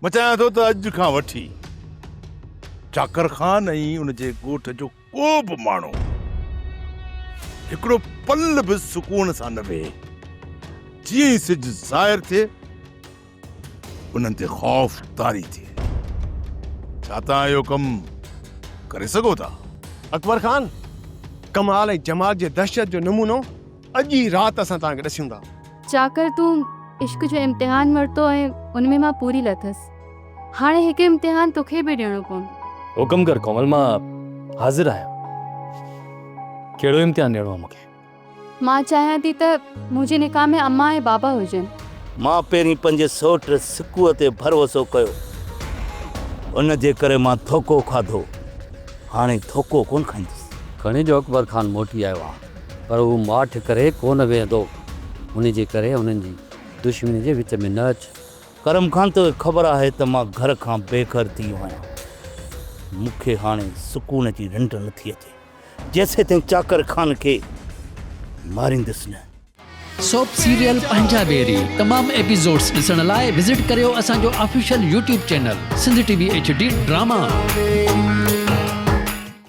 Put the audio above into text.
مان چاهيان ٿو ته اڄ کان وٺي چاڪر خان ۽ ان جي ڳوٺ جو ڪو به ماڻهو هڪڙو پل به سڪون سان نه ويهي. جيئن ئي سج ظاهر ٿئي، انهن تي خوف طاري ٿئي. ڇا توهان اهو ڪم ڪري سگهو ٿا؟ اڪبر خان، ڪمال ۽ جمال جي دهشت جو نمونو اڄ ئي رات اسان توهان کي ڏسيون ٿا. چاڪر تون عشق جو امتحان ورتو ۽ ان ۾ مان پوري لٿس. هاڻي هڪ امتحان توکي به ڏيڻو پوندو. حڪم ڪر ڪومل مان حاضر آهيان. ڪهڙو امتحان ڏيڻو آهي مون کي؟ مان چاهيان ٿي ته منهنجي نڪاح ۾ امان ۽ بابا هجن. مان پهرين پنهنجي سئوٽ سڪوء تي ڀروسو ڪيو. ان جي ڪري مان ڌوڪو کاڌو. هاڻي ڌوڪو ڪونه کائيندس. کڻي جو اڪبر خان موٽي آيو آ پر هو ماٺ ڪري ڪونه ويهندو. ان جي ڪري انهن جي دشمني جي وچ ۾ نه اچ. ڪرم خان توکي خبر آهي ته مان گهر کان بي گهر ٿي ويو آهيان. مون کي هاڻي سڪون جي ننڊ نٿي اچي. جيسيتائين چاڪر خان کي ماريندس نه. سوپ سيريل پنهنجا ويري تمام ايپيسوڊس ڏسڻ لاء وزٽ ڪريو اسان جو official YouTube channel Sindh T V H D drama.